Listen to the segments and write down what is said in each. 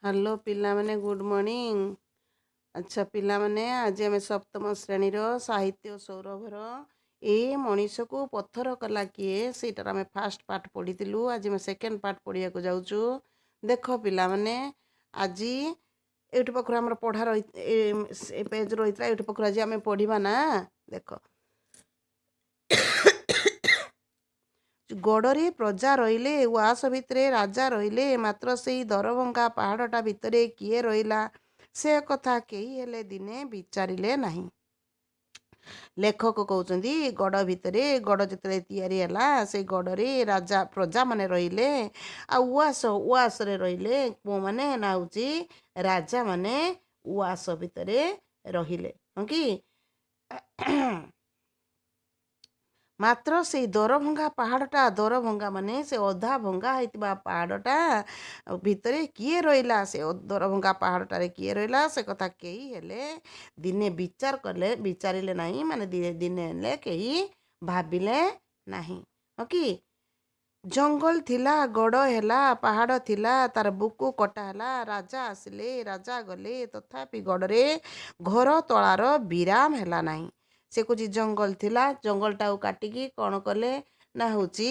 Hello ପିଲାମାନେ, good morning. ଆଚ୍ଛା ପିଲାମାନେ, ଆଜି ଆମେ ସପ୍ତମ ଶ୍ରେଣୀର ସାହିତ୍ୟ ସୌରଭର ଏ ମଣିଷକୁ ପଥର କଲା କିଏ, ସେଇଟାର ଆମେ ଫାଷ୍ଟ ପାର୍ଟ ପଢ଼ିଥିଲୁ। ଆଜି ଆମେ ସେକେଣ୍ଡ ପାର୍ଟ ପଢ଼ିବାକୁ ଯାଉଛୁ। ଦେଖ ପିଲାମାନେ, ଆଜି ଏଇଠୁ ପାଖରୁ ଆମର ପଢ଼ା ରହି ଏ ପେଜ୍ ରହିଥିଲା, ଏଇଠୁ ପାଖରୁ ଆଜି ଆମେ ପଢ଼ିବା ନା। ଦେଖ, ଗଡ଼ରେ ପ୍ରଜା ରହିଲେ, ଉଆସ ଭିତରେ ରାଜା ରହିଲେ, ମାତ୍ର ସେଇ ଦରଭଙ୍ଗା ପାହାଡ଼ଟା ଭିତରେ କିଏ ରହିଲା ସେ କଥା କେହି ହେଲେ ଦିନେ ବିଚାରିଲେ ନାହିଁ। ଲେଖକ କହୁଛନ୍ତି, ଗଡ଼ ଭିତରେ, ଗଡ଼ ଯେତେବେଳେ ତିଆରି ହେଲା ସେଇ ଗଡ଼ରେ ରାଜା ପ୍ରଜାମାନେ ରହିଲେ, ଆଉ ଉଆସ ଉଆସରେ ରହିଲେ ପୁଅମାନେ ନା ହେଉଛି ରାଜାମାନେ ଉଆସ ଭିତରେ ରହିଲେ, ହଁ କି? ମାତ୍ର ସେଇ ଦରଭଙ୍ଗା ପାହାଡ଼ଟା, ଦରଭଙ୍ଗା ମାନେ ସେ ଅଧା ଭଙ୍ଗା ହେଇଥିବା ପାହାଡ଼ଟା ଭିତରେ କିଏ ରହିଲା, ସେ ଦରଭଙ୍ଗା ପାହାଡ଼ଟାରେ କିଏ ରହିଲା ସେ କଥା କେହି ହେଲେ ଦିନେ ବିଚାର କଲେ, ବିଚାରିଲେ ନାହିଁ, ମାନେ ଦିନେ ହେଲେ କେହି ଭାବିଲେ ନାହିଁ, ହଁ କି? ଜଙ୍ଗଲ ଥିଲା, ଗଡ଼ ହେଲା, ପାହାଡ଼ ଥିଲା, ତାର ବୁକୁ କଟା ହେଲା, ରାଜା ଆସିଲେ, ରାଜା ଗଲେ, ତଥାପି ଗଡ଼ରେ ଘର ତଳାର ବିରାମ ହେଲା ନାହିଁ। ସେ କହୁଛି ଜଙ୍ଗଲ ଥିଲା, ଜଙ୍ଗଲଟାକୁ କାଟିକି କ'ଣ କଲେ ନା ହେଉଛି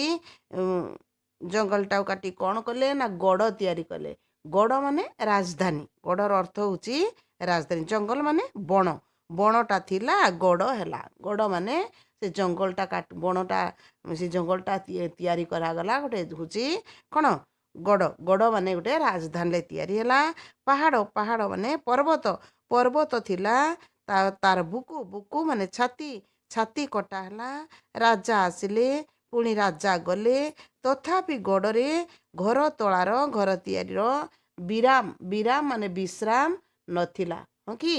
ଜଙ୍ଗଲଟାକୁ କାଟିକି କ'ଣ କଲେ ନା ଗଡ଼ ତିଆରି କଲେ। ଗଡ଼ ମାନେ ରାଜଧାନୀ, ଗଡ଼ର ଅର୍ଥ ହେଉଛି ରାଜଧାନୀ। ଜଙ୍ଗଲ ମାନେ ବଣ, ବଣଟା ଥିଲା ଗଡ଼ ହେଲା। ଗଡ଼ ମାନେ ସେ ଜଙ୍ଗଲଟା କାଟ, ବଣଟା ସେ ଜଙ୍ଗଲଟା ତିଆରି କରାଗଲା, ଗୋଟେ ହେଉଛି କ'ଣ ଗଡ଼। ଗଡ଼ ମାନେ ଗୋଟେ ରାଜଧାନୀରେ ତିଆରି ହେଲା। ପାହାଡ଼, ପାହାଡ଼ ମାନେ ପର୍ବତ, ପର୍ବତ ଥିଲା, ତାର ବୁକୁ, ବୁକୁ ମାନେ ଛାତି, ଛାତି କଟା ହେଲା, ରାଜା ଆସିଲେ, ପୁଣି ରାଜା ଗଲେ, ତଥାପି ଗଡ଼ରେ ଘର ତଳାର, ଘର ତିଆରିର ବିରାମ, ବିରାମ ମାନେ ବିଶ୍ରାମ ନଥିଲା, ହଁ କି?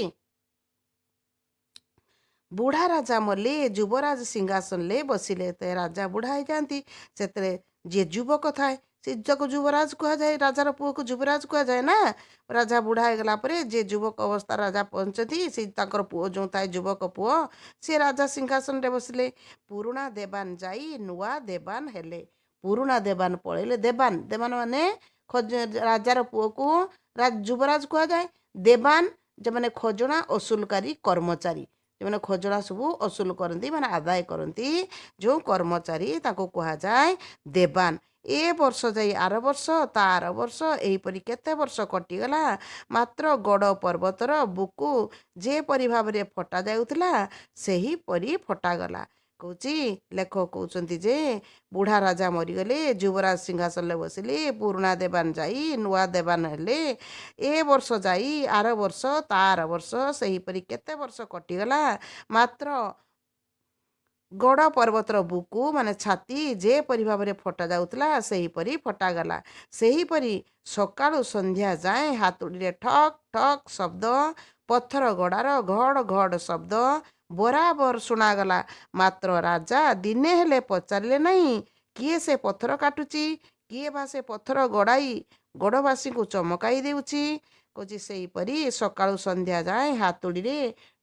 ବୁଢ଼ା ରାଜା ମଲେ, ଯୁବରାଜ ସିଂହାସନରେ ବସିଲେ। ତ ରାଜା ବୁଢ଼ା ହେଇଯାଆନ୍ତି, ସେଥିରେ ଯିଏ ଯୁବକ ଥାଏ ସେ ଯାକୁ ଯୁବରାଜ କୁହାଯାଏ, ରାଜାର ପୁଅକୁ ଯୁବରାଜ କୁହାଯାଏ ନା। ରାଜା ବୁଢ଼ା ହେଇଗଲା ପରେ ଯିଏ ଯୁବକ ଅବସ୍ଥା ରାଜା ପହଞ୍ଚନ୍ତି, ସେ ତାଙ୍କର ପୁଅ ଯେଉଁ ଥାଏ ଯୁବକ ପୁଅ, ସେ ରାଜା ସିଂହାସନରେ ବସିଲେ। ପୁରୁଣା ଦେବାନ ଯାଇ ନୂଆ ଦେବାନ ହେଲେ। ପୁରୁଣା ଦେବାନ ପଳେଇଲେ। ଦେବାନ, ଦେବାନ ମାନେ ରାଜାର ପୁଅକୁ ଯୁବରାଜ କୁହାଯାଏ। ଦେବାନ ଯେଉଁମାନେ ଖଜଣା ଅସୁଲକାରୀ କର୍ମଚାରୀ, ଯେଉଁମାନେ ଖଜଣା ସବୁ ଅସୁଲ କରନ୍ତି ମାନେ ଆଦାୟ କରନ୍ତି ଯେଉଁ କର୍ମଚାରୀ, ତାଙ୍କୁ କୁହାଯାଏ ଦେବାନ। ଏ ବର୍ଷ ଯାଇ ଆର ବର୍ଷ, ତା ଆର ବର୍ଷ, ଏହିପରି କେତେ ବର୍ଷ କଟିଗଲା। ମାତ୍ର ଗଡ଼ ପର୍ବତର ବୁକୁ ଯେପରି ଭାବରେ ଫଟା ଯାଉଥିଲା ସେହିପରି ଫଟାଗଲା। କହୁଛି ଲେଖକ କହୁଛନ୍ତି ଯେ ବୁଢ଼ା ରାଜା ମରିଗଲେ, ଯୁବରାଜ ସିଂହାସନରେ ବସିଲେ, ପୁରୁଣା ଦେବାନ ଯାଇ ନୂଆ ଦେବାନ ହେଲେ। ଏ ବର୍ଷ ଯାଇ ଆର ବର୍ଷ, ତା ଆର ବର୍ଷ, ସେହିପରି କେତେ ବର୍ଷ କଟିଗଲା। ମାତ୍ର ଗଡ଼ ପର୍ବତର ବୁକୁ ମାନେ ଛାତି ଯେପରି ଭାବରେ ଫଟା ଯାଉଥିଲା ସେହିପରି ଫଟାଗଲା। ସେହିପରି ସକାଳୁ ସନ୍ଧ୍ୟା ଯାଏଁ ହାତୁଡ଼ିରେ ଠକ୍ ଠକ୍ ଶବ୍ଦ, ପଥର ଗଡ଼ାର ଘଡ଼ ଘଡ଼ ଶବ୍ଦ ବରାବର ଶୁଣାଗଲା। ମାତ୍ର ରାଜା ଦିନେ ହେଲେ ପଚାରିଲେ ନାହିଁ, କିଏ ସେ ପଥର କାଟୁଛି, କିଏ ବା ସେ ପଥର ଗଡ଼ାଇ ଗଡ଼ବାସୀଙ୍କୁ ଚମକାଇ ଦେଉଛି। କହୁଛି ସେହିପରି ସକାଳୁ ସନ୍ଧ୍ୟା ଯାଏଁ ହାତୁଡ଼ିରେ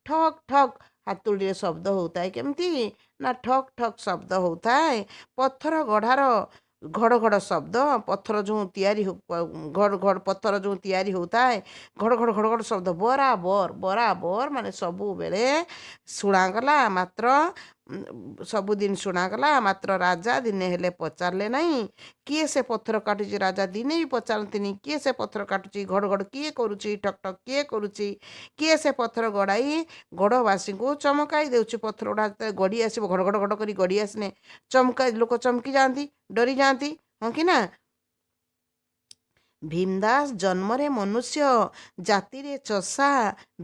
ଠକ୍ ଠକ୍, ହାତୁଡ଼ିରେ ଶବ୍ଦ ହେଉଥାଏ। କେମିତି ନା ଠକ୍ ଠକ୍ ଶବ୍ଦ ହେଉଥାଏ, ପଥର ଗଢ଼ାର ଘଡ଼ ଘଡ଼ ଶବ୍ଦ, ପଥର ଯେଉଁ ତିଆରି ଘଡ଼ ଘଡ଼, ପଥର ଯେଉଁ ତିଆରି ହେଉଥାଏ ଘଡ଼ ଘଡ଼ ଘଡ଼ ଘଡ଼ ଶବ୍ଦ ବରାବର ବରାବର ମାନେ ସବୁବେଳେ ଶୁଣାଗଲା। ମାତ୍ର ସବୁଦିନ ଶୁଣାଗଲା, ମାତ୍ର ରାଜା ଦିନେ ହେଲେ ପଚାରିଲେ ନାହିଁ କିଏ ସେ ପଥର କାଟୁଛି। ରାଜା ଦିନେ ବି ପଚାରନ୍ତିନି କିଏ ସେ ପଥର କାଟୁଛି, ଘଡ଼ ଘଡ଼ କିଏ କରୁଛି, ଠକ୍ ଠକ୍ କିଏ କରୁଛି, କିଏ ସେ ପଥର ଗଡ଼ାଇ ଗଡ଼ବାସୀଙ୍କୁ ଚମକାଇ ଦେଉଛି। ପଥର ଗୁଡ଼ା ଯେତେବେଳେ ଗଡ଼ି ଆସିବ ଘଡ଼ ଘଡ଼ ଘଡ଼ କରି ଗଡ଼ି ଆସିଲେ ଚମକା, ଲୋକ ଚମକି ଯାଆନ୍ତି, ଡରି ଯାଆନ୍ତି, ହଁ କି ନା? ଭୀମଦାସ ଜନ୍ମରେ ମନୁଷ୍ୟ, ଜାତିରେ ଚଷା,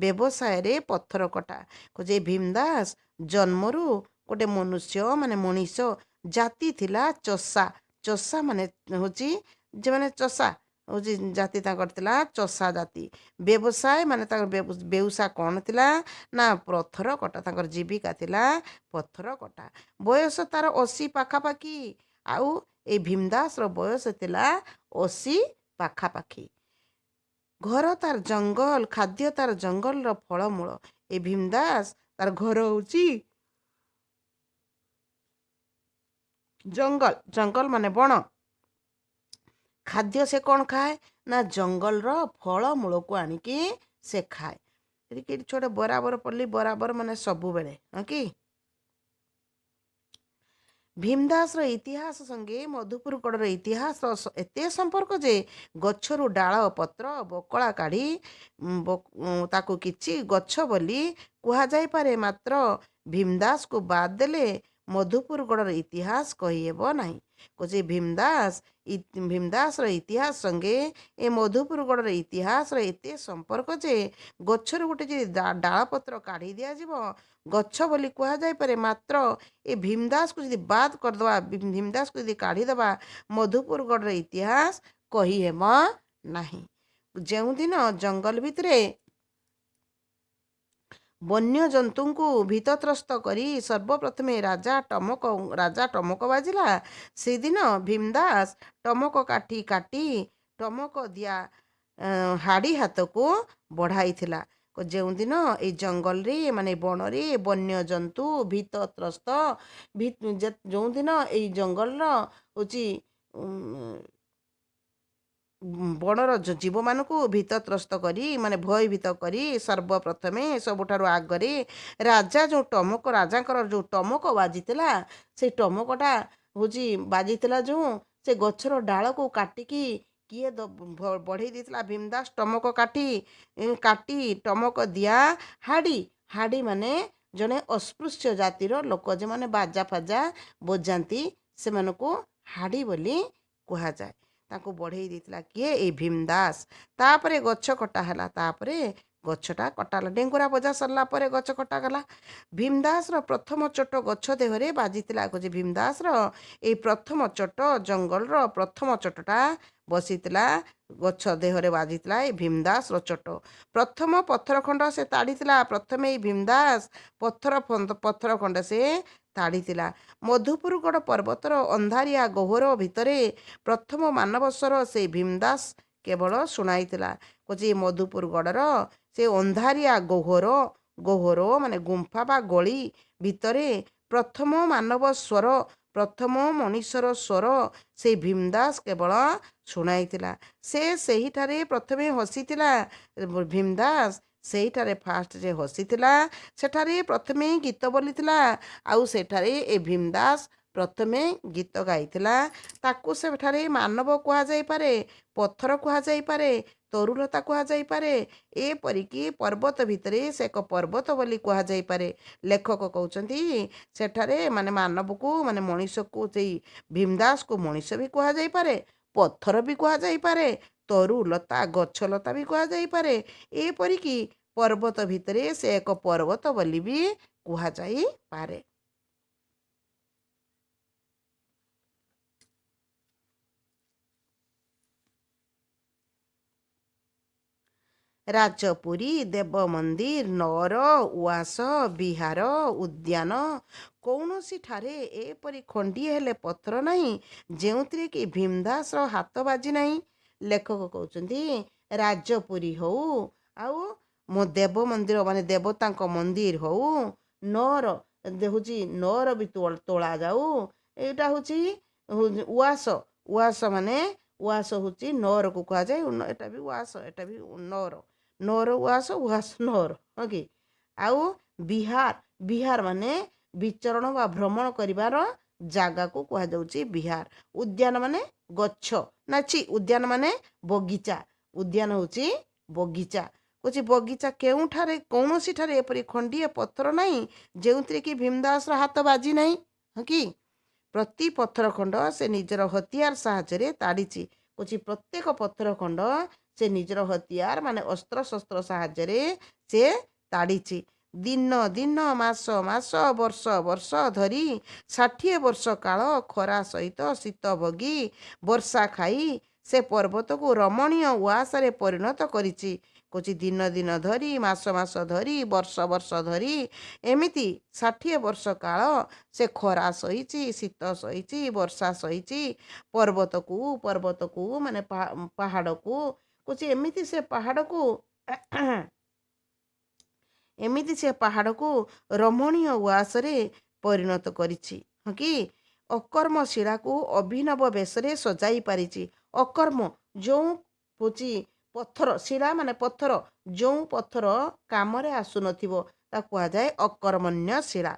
ବ୍ୟବସାୟରେ ପଥର କଟା। କହୁଛି ଭୀମଦାସ ଜନ୍ମରୁ ଗୋଟେ ମନୁଷ୍ୟ ମାନେ ମଣିଷ, ଜାତି ଥିଲା ଚଷା। ଚଷା ମାନେ ହେଉଛି ଯେଉଁମାନେ ଚଷା ହେଉଛି ଜାତି ତାଙ୍କର ଥିଲା ଚଷା ଜାତି। ବ୍ୟବସାୟ ମାନେ ତାଙ୍କର ବେଉସା କ'ଣ ଥିଲା ନା ପଥର କଟା, ତାଙ୍କର ଜୀବିକା ଥିଲା ପଥର କଟା। ବୟସ ତାର 80 ପାଖାପାଖି। ଆଉ ଏଇ ଭୀମଦାସର ବୟସ ଥିଲା 80 ପାଖାପାଖି। ଘର ତାର ଜଙ୍ଗଲ, ଖାଦ୍ୟ ତାର ଜଙ୍ଗଲର ଫଳମୂଳ। ଏ ଭୀମଦାସ ତାର ଘର ହେଉଛି ଜଙ୍ଗଲ, ଜଙ୍ଗଲ ମାନେ ବଣ। ଖାଦ୍ୟ ସେ କ'ଣ ଖାଏ ନା ଜଙ୍ଗଲର ଫଳମୂଳକୁ ଆଣିକି ସେ ଖାଏ। ଏଠି ଛୋଟ ବରାବର ପଡ଼ିଲି, ବରାବର ମାନେ ସବୁବେଳେ, ହଁ କି? ଭୀମଦାସର ଇତିହାସ ସଙ୍ଗେ ମଧୁପୁର ଗଡ଼ର ଇତିହାସର ଏତେ ସମ୍ପର୍କ ଯେ ଗଛରୁ ଡାଳ ପତ୍ର ବକଳା କାଢ଼ି ତାକୁ କିଛି ଗଛ ବୋଲି କୁହାଯାଇପାରେ, ମାତ୍ର ଭୀମଦାସକୁ ବାଦ ଦେଲେ ମଧୁପୁର ଗଡ଼ର ଇତିହାସ କହିହେବ ନାହିଁ। କହୁଛି ଭୀମଦାସର ଇତିହାସ ସଙ୍ଗେ ଏ ମଧୁପୁର ଗଡ଼ର ଇତିହାସର ଏତେ ସମ୍ପର୍କ ଯେ ଗଛରୁ ଗୋଟେ ଯଦି ଡାଳ ପତ୍ର କାଢ଼ି ଦିଆଯିବ ଗଛ ବୋଲି କୁହାଯାଇପାରେ, ମାତ୍ର ଏ ଭୀମଦାସକୁ ଯଦି ବାଦ କରିଦେବା, ଭୀମଦାସକୁ ଯଦି କାଢ଼ିଦେବା, ମଧୁପୁର ଗଡ଼ର ଇତିହାସ କହିହେବ ନାହିଁ। ଯେଉଁଦିନ ଜଙ୍ଗଲ ଭିତରେ ବନ୍ୟଜନ୍ତୁଙ୍କୁ ଭୀତତ୍ରସ୍ତ କରି ସର୍ବପ୍ରଥମେ ରାଜା ଟମକ ବାଜିଲା, ସେଦିନ ଭୀମଦାସ ଟମକ କାଠି କାଟି ଟମକ ଦିଆ ହାଡ଼ି ହାତକୁ ବଢ଼ାଇଥିଲା। ଯେଉଁଦିନ ଏଇ ଜଙ୍ଗଲରେ ମାନେ ବଣରେ ବନ୍ୟଜନ୍ତୁ ଭୀତତ୍ରସ୍ତ, ଯେଉଁଦିନ ଏଇ ଜଙ୍ଗଲର ହେଉଛି ବଣର ଜୀବମାନଙ୍କୁ ଭୀତତ୍ରସ୍ତ କରି ମାନେ ଭୟଭୀତ କରି ସର୍ବପ୍ରଥମେ ସବୁଠାରୁ ଆଗରେ ରାଜା ଯେଉଁ ଟମକ, ରାଜାଙ୍କର ଯେଉଁ ଟମକ ବାଜିଥିଲା, ସେଇ ଟମକଟା ହେଉଛି ବାଜିଥିଲା ଯେଉଁ ସେ ଗଛର ଡାଳକୁ କାଟିକି କିଏ ବଢ଼େଇ ଦେଇଥିଲା? ଭୀମଦାସ ଟମକ କାଠି କାଟି ଟମକ ଦିଆ ହାଡ଼ି। ହାଡ଼ି ମାନେ ଜଣେ ଅସ୍ପୃଶ୍ୟ ଜାତିର ଲୋକ, ଯେଉଁମାନେ ବାଜା ଫାଜା ବଜାନ୍ତି ସେମାନଙ୍କୁ ହାଡ଼ି ବୋଲି କୁହାଯାଏ। ତାଙ୍କୁ ବଢ଼େଇ ଦେଇଥିଲା କିଏ? ଏଇ ଭୀମଦାସ। ତାପରେ ଗଛ କଟା ହେଲା, ତାପରେ ଗଛଟା କଟା ହେଲା, ଡେଙ୍ଗୁରା ବଜା ସରିଲା ପରେ ଗଛ କଟାଗଲା। ଭୀମଦାସର ପ୍ରଥମ ଚୋଟ ଗଛ ଦେହରେ ବାଜିଥିଲା। କହୁଛି ଭୀମଦାସର ଏଇ ପ୍ରଥମ ଚୋଟ, ଜଙ୍ଗଲର ପ୍ରଥମ ଚୋଟଟା ବସିଥିଲା ଗଛ ଦେହରେ ବାଜିଥିଲା ଏଇ ଭୀମଦାସର ଚୋଟ। ପ୍ରଥମ ପଥର ଖଣ୍ଡ ସେ ତାଡ଼ିଥିଲା। ପ୍ରଥମେ ଏଇ ଭୀମଦାସ ପଥର ଖଣ୍ଡ ସେ ତାଡ଼ିଥିଲା। ମଧୁପୁରଗଡ଼ ପର୍ବତର ଅନ୍ଧାରିଆ ଗହ୍ୱର ଭିତରେ ପ୍ରଥମ ମାନବ ସ୍ୱର ସେଇ ଭୀମଦାସ କେବଳ ଶୁଣାଇଥିଲା। କହୁଛି ମଧୁପୁର ଗଡ଼ର ସେ ଅନ୍ଧାରିଆ ଗହ୍ୱର, ଗହ୍ୱର ମାନେ ଗୁମ୍ଫା ବା ଗଳି ଭିତରେ ପ୍ରଥମ ମାନବ ସ୍ୱର, ପ୍ରଥମ ମଣିଷର ସ୍ୱର ସେଇ ଭୀମଦାସ କେବଳ ଶୁଣାଇଥିଲା। ସେ ସେହିଠାରେ ପ୍ରଥମେ ହସିଥିଲା। ଭୀମଦାସ ସେଇଠାରେ ଫାଷ୍ଟ ଯେ ହସିଥିଲା, ସେଠାରେ ପ୍ରଥମେ ଗୀତ ବୋଲିଥିଲା, ଆଉ ସେଠାରେ ଏ ଭୀମଦାସ ପ୍ରଥମେ ଗୀତ ଗାଇଥିଲା। ତାକୁ ସେଠାରେ ମାନବ କୁହାଯାଇପାରେ, ପଥର କୁହାଯାଇପାରେ, ତରୁଲତା କୁହାଯାଇପାରେ, ଏପରିକି ପର୍ବତ ଭିତରେ ସେ ଏକ ପର୍ବତ ବୋଲି କୁହାଯାଇପାରେ। ଲେଖକ କହୁଛନ୍ତି ସେଠାରେ ମାନେ ମାନବକୁ ମାନେ ମଣିଷକୁ, ସେଇ ଭୀମଦାସକୁ ମଣିଷ ବି କୁହାଯାଇପାରେ, ପଥର ବି କୁହାଯାଇପାରେ, ତରୁଲତା ଗଛଲତା ବି କୁହାଯାଇପାରେ, ଏପରିକି ପର୍ବତ ଭିତରେ ସେ ଏକ ପର୍ବତ ବୋଲି ବି କୁହାଯାଇପାରେ। ରାଜପୁରୀ, ଦେବ ମନ୍ଦିର, ନଅର, ଉଆସ, ବିହାର, ଉଦ୍ୟାନ କୌଣସିଠାରେ ଏପରି ଖଣ୍ଡିଏ ହେଲେ ପଥର ନାହିଁ ଯେଉଁଥିରେ କି ଭୀମଦାସର ହାତ ବାଜି ନାହିଁ। ଲେଖକ କହୁଛନ୍ତି ରାଜପୁରୀ ହଉ ଆଉ ମୋ ଦେବ ମନ୍ଦିର ମାନେ ଦେବତାଙ୍କ ମନ୍ଦିର ହଉ, ନଅର ହେଉଛି ନଅର ବି ତୋଳା ଯାଉ, ଏଇଟା ହେଉଛି ଉଆସ। ଉଆସ ମାନେ ଉଆସ ହେଉଛି ନଅରକୁ କୁହାଯାଏ। ଏଟା ବି ଉଆସ, ଏଟା ବି ନଅର, ନଅର ଉଆସ, ଉଆସ ନଅର, ହଁ କି? ଆଉ ବିହାର, ବିହାର ମାନେ ବିଚରଣ ବା ଭ୍ରମଣ କରିବାର ଜାଗାକୁ କୁହାଯାଉଛି ବିହାର। ଉଦ୍ୟାନ ମାନେ ଗଛ ନା ଛି, ଉଦ୍ୟାନ ମାନେ ବଗିଚା, ଉଦ୍ୟାନ ହେଉଛି ବଗିଚା। କହୁଛି ବଗିଚା କେଉଁଠାରେ କୌଣସିଠାରେ ଏପରି ଖଣ୍ଡିଏ ପଥର ନାହିଁ ଯେଉଁଥିରେ କି ଭୀମଦାସର ହାତ ବାଜି ନାହିଁ, ହଁ କି? ପ୍ରତି ପଥର ଖଣ୍ଡ ସେ ନିଜର ହତିଆର ସାହାଯ୍ୟରେ ତାଡ଼ିଛି। କହୁଛି ପ୍ରତ୍ୟେକ ପଥର ଖଣ୍ଡ ସେ ନିଜର ହତିଆର ମାନେ ଅସ୍ତ୍ରଶସ୍ତ୍ର ସାହାଯ୍ୟରେ ସେ ତାଡ଼ିଛି। ଦିନ ଦିନ, ମାସ ମାସ, ବର୍ଷ ବର୍ଷ ଧରି 60 ବର୍ଷ କାଳ ଖରା ସହିତ ଶୀତ ଭୋଗି ବର୍ଷା ଖାଇ ସେ ପର୍ବତକୁ ରମଣୀୟ ଉଆସରେ ପରିଣତ କରିଛି। କହୁଛି ଦିନ ଦିନ ଧରି, ମାସ ମାସ ଧରି, ବର୍ଷ ବର୍ଷ ଧରି ଏମିତି 60 ବର୍ଷ କାଳ ସେ ଖରା ସହିଛି, ଶୀତ ସହିଛି, ବର୍ଷା ସହିଛି, ପର୍ବତକୁ ମାନେ ପାହାଡ଼କୁ, କହୁଛି ଏମିତି ସେ ପାହାଡ଼କୁ, ଏମିତି ସେ ପାହାଡ଼କୁ ରମଣୀୟ ଉଆସରେ ପରିଣତ କରିଛି, ହଁ କି? ଅକର୍ମ ଶିଳାକୁ ଅଭିନବ ବେଶରେ ସଜାଇ ପାରିଛି। ଅକର୍ମ ଯେଉଁ ହେଉଛି ପଥର, ଶିଳା ମାନେ ପଥର, ଯେଉଁ ପଥର କାମରେ ଆସୁନଥିବ ତାକୁ କୁହାଯାଏ ଅକର୍ମଣ୍ୟ ଶିଳା।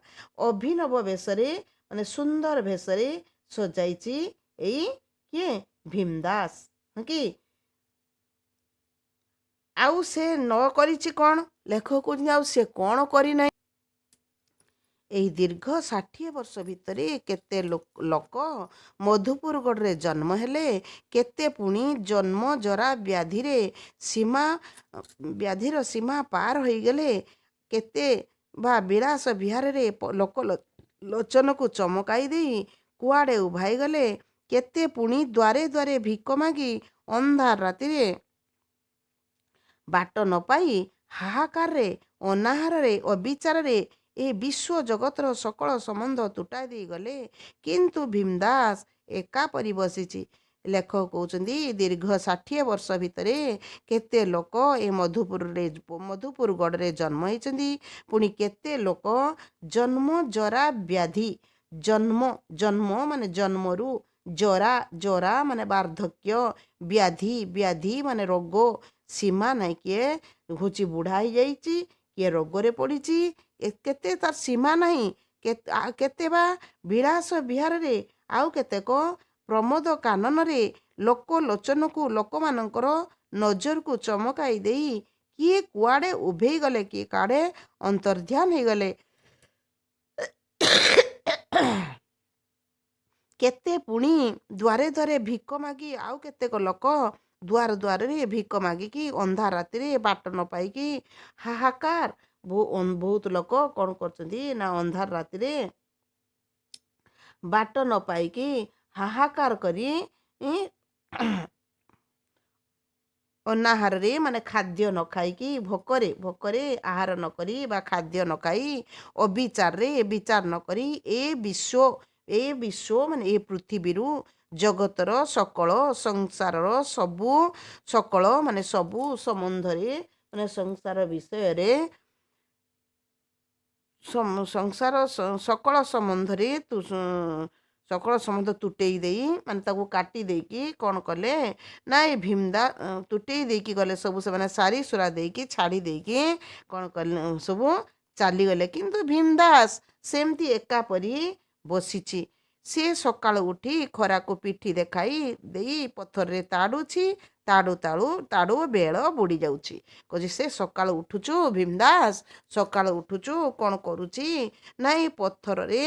ଅଭିନବ ବେଶରେ ମାନେ ସୁନ୍ଦର ଭେଷରେ ସଜାଇଛି ଏଇ କିଏ? ଭୀମଦାସ। ହଁ କି? ଆଉ ସେ ନ କରିଛି କ'ଣ? ଲେଖକ କହୁଛନ୍ତି ଆଉ ସେ କ'ଣ କରିନାହିଁ? ଏଇ ଦୀର୍ଘ 60 ବର୍ଷ ଭିତରେ କେତେ ଲୋକ ମଧୁପୁରଗଡ଼ରେ ଜନ୍ମ ହେଲେ, କେତେ ପୁଣି ଜନ୍ମ ଜରା ବ୍ୟାଧିରେ ସୀମା ବ୍ୟାଧିର ସୀମା ପାର ହୋଇଗଲେ, କେତେ ବା ବିଳାସ ବିହାରରେ ଲୋକ ଲୋଚନକୁ ଚମକାଇ ଦେଇ କୁଆଡ଼େ ଉଭାଇଗଲେ, କେତେ ପୁଣି ଦ୍ୱାରେ ଦ୍ୱାରେ ଭିକ ମାଗି ଅନ୍ଧାର ରାତିରେ ବାଟ ନ ପାଇ ହାହାକାରରେ, ଅନାହାରରେ, ଅବିଚାରରେ ଏ ବିଶ୍ୱ ଜଗତର ସକଳ ସମ୍ବନ୍ଧ ତୁଟାଇ ଦେଇଗଲେ, କିନ୍ତୁ ଭୀମଦାସ ଏକା ପରି ବସିଛି। ଲେଖକ କହୁଛନ୍ତି ଦୀର୍ଘ 60 ବର୍ଷ ଭିତରେ କେତେ ଲୋକ ଏ ମଧୁପୁରରେ, ମଧୁପୁର ଗଡ଼ରେ ଜନ୍ମ ହେଇଛନ୍ତି, ପୁଣି କେତେ ଲୋକ ଜନ୍ମ ଜରା ବ୍ୟାଧି, ଜନ୍ମ ଜନ୍ମ ମାନେ ଜନ୍ମରୁ, ଜରା ଜରା ମାନେ ବାର୍ଦ୍ଧକ୍ୟ, ବ୍ୟାଧି ବ୍ୟାଧି ମାନେ ରୋଗ, ସୀମା ନାହିଁ। କିଏ ହେଉଛି ବୁଢ଼ା ହେଇଯାଇଛି, କିଏ ରୋଗରେ ପଡ଼ିଛି, କେତେ ତାର ସୀମା ନାହିଁ। କେତେ ବା ବିଳାସ ବିହାରରେ ଆଉ କେତେକ ପ୍ରମୋଦ କାନନରେ ଲୋକ ଲୋଚନକୁ, ଲୋକମାନଙ୍କର ନଜରକୁ ଚମକାଇ ଦେଇ କିଏ କୁଆଡ଼େ ଉଭେଇ ଗଲେ, କିଏ କୁଆଡ଼େ ଅନ୍ତର୍ଧ୍ୟାନ ହେଇଗଲେ, କେତେ ପୁଣି ଦ୍ୱାରେ ଦ୍ୱାରେ ଭିକ ମାଗି ଆଉ କେତେକ ଲୋକ ଦ୍ୱାର ଦ୍ୱାରରେ ଭିକ ମାଗିକି ଅନ୍ଧାର ରାତିରେ ବାଟ ନ ପାଇକି ହାହାକାର। ବହୁତ ଲୋକ କ'ଣ କରୁଛନ୍ତି ନା ଅନ୍ଧାର ରାତିରେ ବାଟ ନ ପାଇକି ହାହାକାର କରି ଅନାହାରରେ ମାନେ ଖାଦ୍ୟ ନ ଖାଇକି, ଭୋକରେ ଭୋକରେ ଆହାର ନ କରି ବା ଖାଦ୍ୟ ନ ଖାଇ, ଅବିଚାରରେ ବିଚାର ନ କରି ଏ ବିଶ୍ୱ, ଏ ବିଶ୍ୱ ମାନେ ଏ ପୃଥିବୀରୁ ଜଗତର ସକଳ ସଂସାରର ସବୁ, ସକଳ ମାନେ ସବୁ, ସମ୍ବନ୍ଧରେ ମାନେ ସଂସାର ବିଷୟରେ, ସଂସାର ସକଳ ସମ୍ବନ୍ଧରେ ସକଳ ସମ୍ବନ୍ଧ ତୁଟେଇ ଦେଇ ମାନେ ତାକୁ କାଟି ଦେଇକି କ'ଣ କଲେ ନା ଏ ଭୀମଦା ତୁଟେଇ ଦେଇକି ଗଲେ ସବୁ, ସେମାନେ ସାରି ସୁରା ଦେଇକି ଛାଡ଼ି ଦେଇକି କ'ଣ କଲେ, ସବୁ ଚାଲିଗଲେ। କିନ୍ତୁ ଭୀମଦାସ ସେମିତି ଏକା ପରି ବସିଛି। ସେ ସକାଳୁ ଉଠି ଖରାକୁ ପିଠି ଦେଖାଇ ଦେଇ ପଥରରେ ତାଡ଼ୁଛି, ତାଡ଼ୁ ତାଡ଼ୁ ତାଡ଼ୁ ବେଳ ବୁଡ଼ି ଯାଉଛି। କହୁଛି ସେ ସକାଳୁ ଉଠୁଛୁ ଭୀମଦାସ, ସକାଳୁ ଉଠୁଛୁ, କ'ଣ କରୁଛି ନା ଏ ପଥରରେ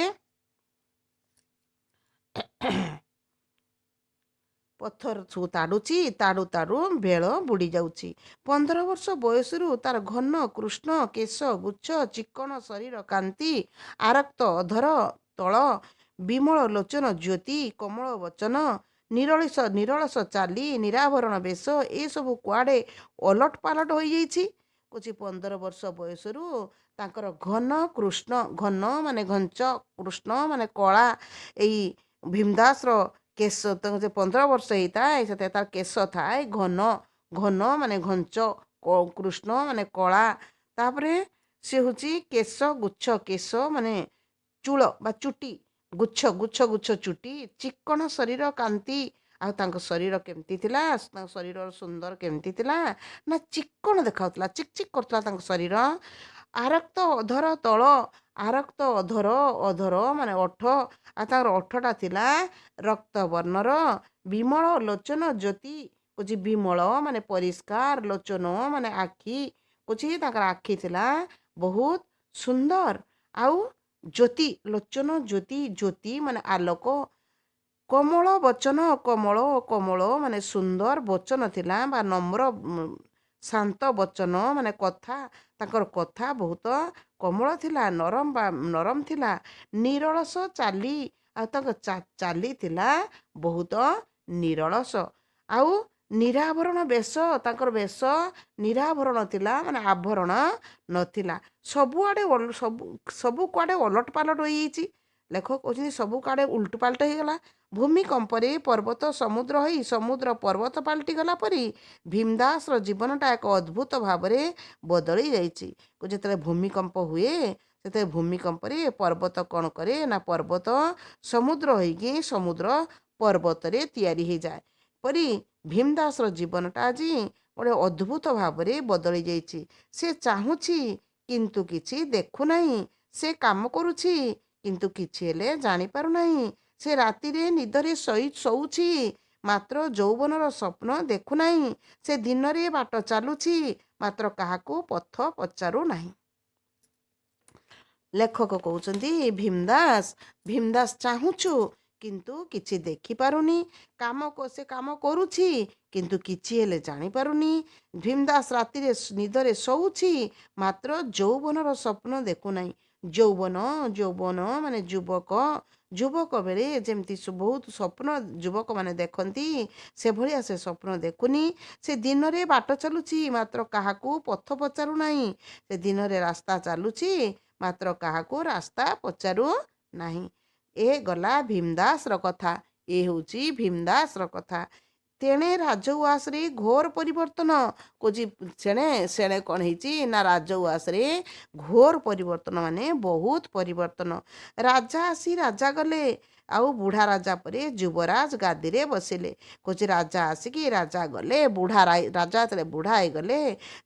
ପଥର ସବୁ ତାଡ଼ୁଛି, ତାଡ଼ୁ ତାଡ଼ୁ ବେଳ ବୁଡ଼ି ଯାଉଛି। 15 ବର୍ଷ ବୟସରୁ ତାର ଘନ କୃଷ୍ଣ କେଶ ଗୁଚ୍ଛ, ଚିକ୍କଣ ଶରୀର କାନ୍ତି, ଆରକ୍ତ ଅଧର ତଳ, ବିମଳ ଲୋଚନ ଜ୍ୟୋତି, କୋମଳ ବଚନ, ନିରଳସ ନିରଳସ ଚାଲି, ନିରାଭରଣ ବେଶ, ଏସବୁ କୁଆଡ଼େ ଓଲଟ ପାଲଟ ହୋଇଯାଇଛି। କହୁଛି 15 ବର୍ଷ ବୟସରୁ ତାଙ୍କର ଘନ କୃଷ୍ଣ, ଘନ ମାନେ ଘଞ୍ଚ, କୃଷ୍ଣ ମାନେ କଳା, ଏଇ ଭୀମଦାସର କେଶ ତାଙ୍କ ଯେ 15 ବର୍ଷ ହେଇଥାଏ ସେଥିରେ ତାର କେଶ ଥାଏ ଘନ, ଘନ ମାନେ ଘଞ୍ଚ, କୃଷ୍ଣ ମାନେ କଳା। ତାପରେ ସେ ହେଉଛି କେଶ ଗୁଚ୍ଛ, କେଶ ମାନେ ଚୂଳ ବା ଚୁଟି, ଗୁଚ୍ଛ ଗୁଚ୍ଛ ଗୁଚ୍ଛ ଚୁଟି, ଚିକ୍କଣ ଶରୀର କାନ୍ତି। ଆଉ ତାଙ୍କ ଶରୀର କେମିତି ଥିଲା? ତାଙ୍କ ଶରୀରର ସୁନ୍ଦର କେମିତି ଥିଲା ନା ଚିକ୍କଣ ଦେଖାଉଥିଲା, ଚିକ୍ ଚିକ୍ କରୁଥିଲା ତାଙ୍କ ଶରୀର। ଆରକ୍ତ ଅଧର ତଳ, ଆରକ୍ତ ଅଧର, ଅଧର ମାନେ ଓଠ, ଆଉ ତାଙ୍କର ଓଠଟା ଥିଲା ରକ୍ତ ବର୍ଣ୍ଣର। ବିମଳ ଲୋଚନ ଜ୍ୟୋତି, କହୁଛି ବିମଳ ମାନେ ପରିଷ୍କାର, ଲୋଚନ ମାନେ ଆଖି, କହୁଛି ତାଙ୍କର ଆଖି ଥିଲା ବହୁତ ସୁନ୍ଦର। ଆଉ ଜ୍ୟୋତି, ଲୋଚନ ଜ୍ୟୋତି, ଜ୍ୟୋତି ମାନେ ଆଲୋକ। କୋମଳ ବଚନ, କୋମଳ କୋମଳ ମାନେ ସୁନ୍ଦର ବଚନ ଥିଲା ବା ନମ୍ର ଶାନ୍ତ ବଚନ ମାନେ କଥା, ତାଙ୍କର କଥା ବହୁତ କୋମଳ ଥିଲା, ନରମ ବା ନରମ ଥିଲା। ନିରଳସ ଚାଲି, ଆଉ ତାଙ୍କ ଚାଲି ଥିଲା ବହୁତ ନିରଳସ। ଆଉ ନିରାଭରଣ ବେଶ, ତାଙ୍କର ବେଶ ନିରାଭରଣ ଥିଲା ମାନେ ଆଭରଣ ନଥିଲା। ସବୁଆଡ଼େ ସବୁ ସବୁ କୁଆଡ଼େ ଓଲଟ ପାଲଟ ହୋଇଯାଇଛି। ଲେଖକ କହୁଛନ୍ତି ସବୁ କୁଆଡ଼େ ଉଲଟ ପାଲଟ ହେଇଗଲା। ଭୂମିକମ୍ପରେ ପର୍ବତ ସମୁଦ୍ର ହୋଇ ସମୁଦ୍ର ପର୍ବତ ପାଲଟିଗଲା ପରି ଭୀମଦାସର ଜୀବନଟା ଏକ ଅଦ୍ଭୁତ ଭାବରେ ବଦଳି ଯାଇଛି। ଯେତେବେଳେ ଭୂମିକମ୍ପ ହୁଏ ସେତେବେଳେ ଭୂମିକମ୍ପରେ ପର୍ବତ କ'ଣ କରେ ନା ପର୍ବତ ସମୁଦ୍ର ହୋଇକି ସମୁଦ୍ର ପର୍ବତରେ ତିଆରି ହେଇଯାଏ। ପରି ଭୀମଦାସର ଜୀବନଟା ଆଜି ଗୋଟେ ଅଦ୍ଭୁତ ଭାବରେ ବଦଳି ଯାଇଛି। ସେ ଚାହୁଁଛି କିନ୍ତୁ କିଛି ଦେଖୁନାହିଁ। ସେ କାମ କରୁଛି କିନ୍ତୁ କିଛି ହେଲେ ଜାଣିପାରୁନାହିଁ। ସେ ରାତିରେ ନିଦରେ ଶୋଇ ଶୋଉଛି, ମାତ୍ର ଯୌବନର ସ୍ୱପ୍ନ ଦେଖୁନାହିଁ। ସେ ଦିନରେ ବାଟ ଚାଲୁଛି, ମାତ୍ର କାହାକୁ ପଥ ପଚାରୁ ନାହିଁ। ଲେଖକ କହୁଛନ୍ତି, ଭୀମଦାସ, ଭୀମଦାସ ଚାହୁଁଛୁ କିନ୍ତୁ କିଛି ଦେଖିପାରୁନି। କାମ ସେ କାମ କରୁଛି କିନ୍ତୁ କିଛି ହେଲେ ଜାଣିପାରୁନି। ଭୀମଦାସ ରାତିରେ ନିଦରେ ଶୋଉଛି, ମାତ୍ର ଯୌବନର ସ୍ୱପ୍ନ ଦେଖୁନାହିଁ। ଯୌବନ, ଯୌବନ ମାନେ ଯୁବକ। ଯୁବକ ବେଳେ ଯେମିତି ବହୁତ ସ୍ୱପ୍ନ ଯୁବକମାନେ ଦେଖନ୍ତି, ସେଭଳିଆ ସେ ସ୍ୱପ୍ନ ଦେଖୁନି। ସେ ଦିନରେ ବାଟ ଚାଲୁଛି, ମାତ୍ର କାହାକୁ ପଥ ପଚାରୁନାହିଁ। ସେ ଦିନରେ ରାସ୍ତା ଚାଲୁଛି, ମାତ୍ର କାହାକୁ ରାସ୍ତା ପଚାରୁ ନାହିଁ। ଏ ଗଲା ଭୀମଦାସର କଥା। ଏ ହେଉଛି ଭୀମଦାସର କଥା। ତେଣେ ରାଜଉଆସରେ ଘୋର ପରିବର୍ତ୍ତନ। କହୁଛି ସେଣେ ସେଣେ କ'ଣ ହେଇଛି ନା, ରାଜଉଆସରେ ଘୋର ପରିବର୍ତ୍ତନ ମାନେ ବହୁତ ପରିବର୍ତ୍ତନ। ରାଜା ଆସି ରାଜା ଗଲେ, ଆଉ ବୁଢ଼ା ରାଜା ପରେ ଯୁବରାଜ ଗାଦିରେ ବସିଲେ। କହୁଛି ରାଜା ଆସିକି ରାଜା ଗଲେ, ବୁଢ଼ା ରାଜା ଯେତେବେଳେ ବୁଢ଼ା ହେଇଗଲେ,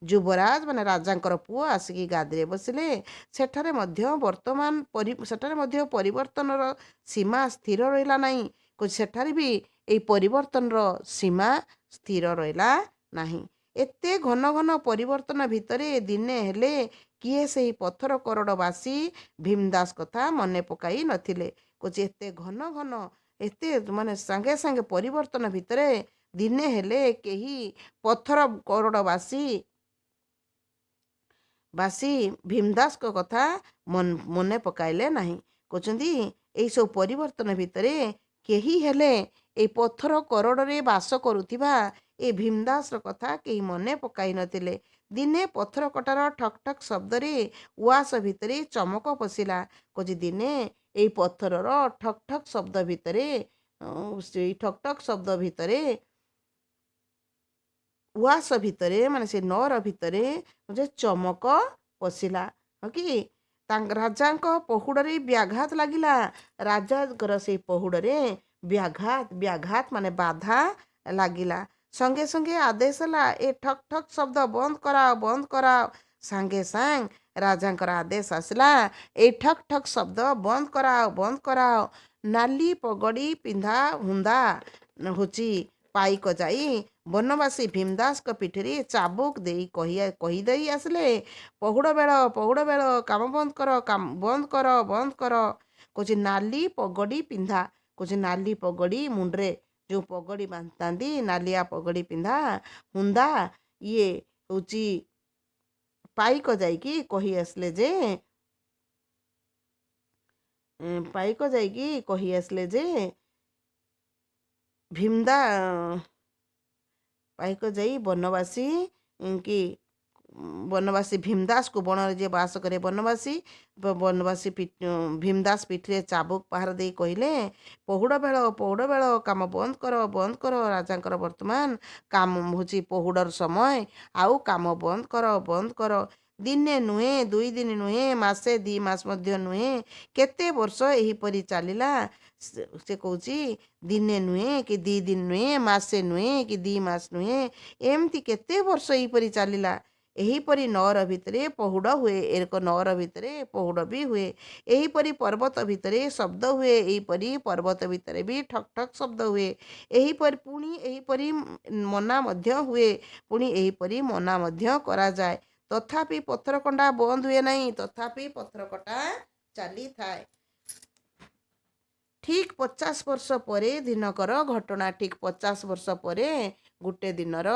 ଯୁବରାଜ ମାନେ ରାଜାଙ୍କର ପୁଅ ଆସିକି ଗାଦିରେ ବସିଲେ। ସେଠାରେ ମଧ୍ୟ ବର୍ତ୍ତମାନ ସେଠାରେ ମଧ୍ୟ ପରିବର୍ତ୍ତନର ସୀମା ସ୍ଥିର ରହିଲା ନାହିଁ। କହୁଛି ସେଠାରେ ବି ଏଇ ପରିବର୍ତ୍ତନର ସୀମା ସ୍ଥିର ରହିଲା ନାହିଁ। ଏତେ ଘନ ଘନ ପରିବର୍ତ୍ତନ ଭିତରେ ଦିନେ ହେଲେ କିଏ ସେହି ପଥର କରଡ଼ବାସୀ ଭୀମଦାସ କଥା ମନେ ପକାଇ ନଥିଲେ। କହୁଛି ଏତେ ଘନ ଘନ, ଏତେ ମାନେ ସାଙ୍ଗେ ସାଙ୍ଗେ ପରିବର୍ତ୍ତନ ଭିତରେ ଦିନେ ହେଲେ କେହି ପଥର କରଡ଼ବାସୀ ବାସୀ ଭୀମଦାସଙ୍କ କଥା ମନେ ପକାଇଲେ ନାହିଁ। କହୁଛନ୍ତି ଏଇସବୁ ପରିବର୍ତ୍ତନ ଭିତରେ କେହି ହେଲେ ଏଇ ପଥର କରଡ଼ରେ ବାସ କରୁଥିବା ଏ ଭୀମଦାସର କଥା କେହି ମନେ ପକାଇ ନଥିଲେ। ଦିନେ ପଥର କଟାର ଠକ୍ ଠକ୍ ଶବ୍ଦରେ ଉଆସ ଭିତରେ ଚମକ ପଶିଲା। କହୁଛି ଦିନେ ଏଇ ପଥରର ଠକ୍ ଠକ୍ ଶବ୍ଦ ଭିତରେ, ସେଇ ଠକ୍ ଠକ୍ ଶବ୍ଦ ଭିତରେ ଉଆସ ଭିତରେ ମାନେ ସେ ନଅର ଭିତରେ ଯେ ଚମକ ପଶିଲା। ହଁ କି ତାଙ୍କ ରାଜାଙ୍କ ପହୁଡ଼ରେ ବ୍ୟାଘାତ ଲାଗିଲା। ରାଜାଙ୍କର ସେଇ ପହୁଡ଼ରେ ବ୍ୟାଘାତ, ବ୍ୟାଘାତ ମାନେ ବାଧା ଲାଗିଲା। ସଙ୍ଗେ ସଙ୍ଗେ ଆଦେଶ ହେଲା, ଏ ଠକ୍ ଠକ୍ ଶବ୍ଦ ବନ୍ଦ କରାଅ, ବନ୍ଦ କରାଅ। ସାଙ୍ଗେ ସାଙ୍ଗେ ରାଜାଙ୍କର ଆଦେଶ ଆସିଲା, ଏଇ ଠକ୍ ଠକ୍ ଶବ୍ଦ ବନ୍ଦ କରାଅ, ବନ୍ଦ କରାଅ। ନାଲି ପଗଡ଼ି ପିନ୍ଧା ହୁନ୍ଦା ହେଉଛି ପାଇକ ଯାଇ ବନବାସୀ ଭୀମଦାସଙ୍କ ପିଠିରେ ଚାବୁକ ଦେଇ କହିଦେଇ ଆସିଲେ, ପହୁଡ଼ ବେଳ, ପହୁଡ଼ ବେଳ, କାମ ବନ୍ଦ କର, କାମ ବନ୍ଦ କର, ବନ୍ଦ କର। କହୁଛି ନାଲି ପଗଡ଼ି ପିନ୍ଧା, କହୁଛି ନାଲି ପଗଡ଼ି ମୁଣ୍ଡରେ ଯେଉଁ ପଗଡ଼ି ବାନ୍ଧିଥାନ୍ତି, ନାଲିଆ ପଗଡ଼ି ପିନ୍ଧା ହୁନ୍ଦା ଇଏ ହେଉଛି ପାଇକ ଯାଇକି କହି ଆସିଲେ ଯେ, ପାଇକ ଯାଇକି କହି ଆସିଲେ ଯେ ଭୀମଦା, ପାଇକ ଯାଇ ବନବାସୀ କି ବନବାସୀ ଭୀମଦାସକୁ, ବଣରେ ଯିଏ ବାସ କରେ ବନବାସୀ, ବନବାସୀ ଭୀମଦାସ ପିଠିରେ ଚାବୁକ ପାହାର ଦେଇ କହିଲେ, ପହୁଡ଼ ବେଳ, ପହୁଡ଼ ବେଳ, କାମ ବନ୍ଦ କର, ବନ୍ଦ କର। ରାଜାଙ୍କର ବର୍ତ୍ତମାନ କାମ ହେଉଛି ପହୁଡ଼ର ସମୟ, ଆଉ କାମ ବନ୍ଦ କର, ବନ୍ଦ କର। ଦିନେ ନୁହେଁ, 2 ଦିନ ନୁହେଁ, ମାସେ 2 ମାସ ମଧ୍ୟ ନୁହେଁ, କେତେ ବର୍ଷ ଏହିପରି ଚାଲିଲା। ସେ କହୁଛି ଦିନେ ନୁହେଁ କି 2 ଦିନ ନୁହେଁ, ମାସେ ନୁହେଁ କି 2 ମାସ ନୁହେଁ, ଏମିତି କେତେ ବର୍ଷ ଏହିପରି ଚାଲିଲା। ଏହିପରି ନଅର ଭିତରେ ପହୁଡ଼ ହୁଏ, ଏକ ନଅର ଭିତରେ ପହୁଡ଼ ବି ହୁଏ। ଏହିପରି ପର୍ବତ ଭିତରେ ଶବ୍ଦ ହୁଏ, ଏହିପରି ପର୍ବତ ଭିତରେ ବି ଠକ୍ ଠକ୍ ଶବ୍ଦ ହୁଏ। ଏହିପରି ପୁଣି ଏହିପରି ମନା ମଧ୍ୟ ହୁଏ, ପୁଣି ଏହିପରି ମନା ମଧ୍ୟ କରାଯାଏ। ତଥାପି ପଥର କଣ୍ଡା ବନ୍ଦ ହୁଏ ନାହିଁ, ତଥାପି ପଥର କଟା ଚାଲିଥାଏ। ଠିକ୍ 50 ବର୍ଷ ପରେ ଦିନକର ଘଟଣା। ଠିକ୍ 50 ବର୍ଷ ପରେ ଗୋଟେ ଦିନର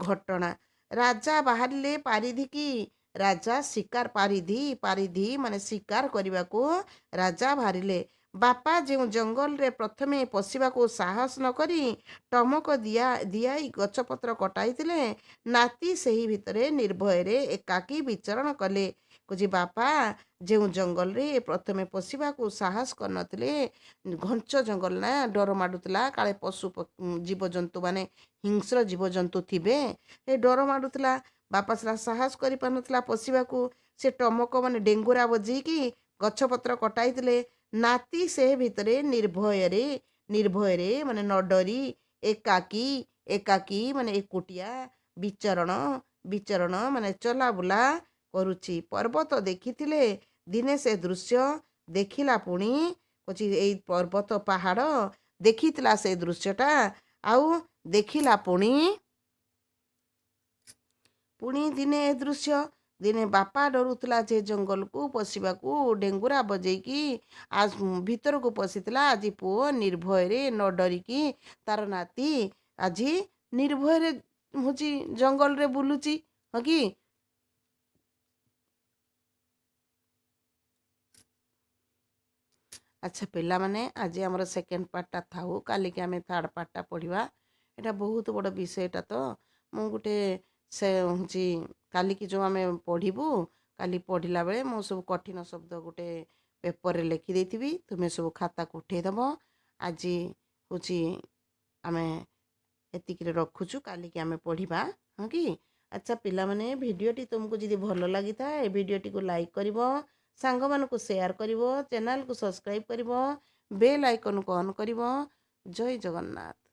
ଘଟଣା। ରାଜା ବାହାରିଲେ ପାରିଧିକି। ରାଜା ଶିକାର, ପାରିଧି, ପାରିଧି ମାନେ ଶିକାର କରିବାକୁ ରାଜା ବାହାରିଲେ। ବାପା ଯେଉଁ ଜଙ୍ଗଲରେ ପ୍ରଥମେ ପଶିବାକୁ ସାହସ ନ କରି ଟମକ ଦିଆଇ ଗଛପତ୍ର କଟାଇଥିଲେ, ନାତି ସେହି ଭିତରେ ନିର୍ଭୟରେ ଏକାକୀ ବିଚରଣ କଲେ। କହୁଛି ବାପା ଯେଉଁ ଜଙ୍ଗଲରେ ପ୍ରଥମେ ପଶିବାକୁ ସାହସ କରିନଥିଲେ, ଘଞ୍ଚ ଜଙ୍ଗଲ ନା, ଡର ମାଡ଼ୁଥିଲା, କାଳେ ପଶୁ ଜୀବଜନ୍ତୁ ମାନେ ହିଂସ୍ର ଜୀବଜନ୍ତୁ ଥିବେ, ଏ ଡର ମାଡ଼ୁଥିଲା। ବାପା ସେଟା ସାହସ କରିପାରୁନଥିଲା ପଶିବାକୁ। ସେ ଟମକ ମାନେ ଡେଙ୍ଗୁରା ବଜେଇକି ଗଛପତ୍ର କଟାଇଥିଲେ। ନାତି ସେ ଭିତରେ ନିର୍ଭୟରେ, ନିର୍ଭୟରେ ମାନେ ନ ଡରି ଏକାକୀ, ଏକାକୀ ମାନେ ଏକୁଟିଆ, ବିଚରଣ, ବିଚରଣ ମାନେ ଚଲାବୁଲା କରୁଛି। ପର୍ବତ ଦେଖିଥିଲେ ଦିନେ ସେ ଦୃଶ୍ୟ ଦେଖିଲା ପୁଣି। କହୁଛି ଏଇ ପର୍ବତ ପାହାଡ଼ ଦେଖିଥିଲା ସେ ଦୃଶ୍ୟଟା, ଆଉ ଦେଖିଲା ପୁଣି ପୁଣି ଦିନେ ଏ ଦୃଶ୍ୟ। ଦିନେ ବାପା ଡରୁଥିଲା ଯେ ଜଙ୍ଗଲକୁ ପଶିବାକୁ, ଡେଙ୍ଗୁରା ବଜେଇକି ଭିତରକୁ ପଶିଥିଲା। ଆଜି ପୁଅ ନିର୍ଭୟରେ ନ ଡରିକି, ତାର ନାତି ଆଜି ନିର୍ଭୟରେ ହେଉଛି ଜଙ୍ଗଲରେ ବୁଲୁଛି, ହଁ କି? ଆଚ୍ଛା ପିଲାମାନେ, ଆଜି ଆମର ସେକେଣ୍ଡ ପାର୍ଟଟା ଥାଉ, କାଲିକି ଆମେ ଥାର୍ଡ଼ ପାର୍ଟଟା ପଢ଼ିବା। ଏଇଟା ବହୁତ ବଡ଼ ବିଷୟଟା ତ। ମୁଁ ଗୋଟେ ସେ ହେଉଛି କାଲିକି ଯେଉଁ ଆମେ ପଢ଼ିବୁ, କାଲି ପଢ଼ିଲା ବେଳେ ମୁଁ ସବୁ କଠିନ ଶବ୍ଦ ଗୋଟେ ପେପରରେ ଲେଖିଦେଇଥିବି, ତୁମେ ସବୁ ଖାତାକୁ ଉଠେଇଦେବ। ଆଜି ହେଉଛି ଆମେ ଏତିକିରେ ରଖୁଛୁ, କାଲିକି ଆମେ ପଢ଼ିବା, ହଁ କି? ଆଚ୍ଛା ପିଲାମାନେ, ଭିଡ଼ିଓଟି ତୁମକୁ ଯଦି ଭଲ ଲାଗିଥାଏ, ଭିଡ଼ିଓଟିକୁ ଲାଇକ୍ କରିବ, ସାଙ୍ଗମାନଙ୍କୁ ସେୟାର କରିବ, ଚ୍ୟାନେଲକୁ ସବସ୍କ୍ରାଇବ୍ କରିବ, ବେଲ୍ ଆଇକନ୍କୁ ଅନ୍ କରିବ। ଜୟ ଜଗନ୍ନାଥ।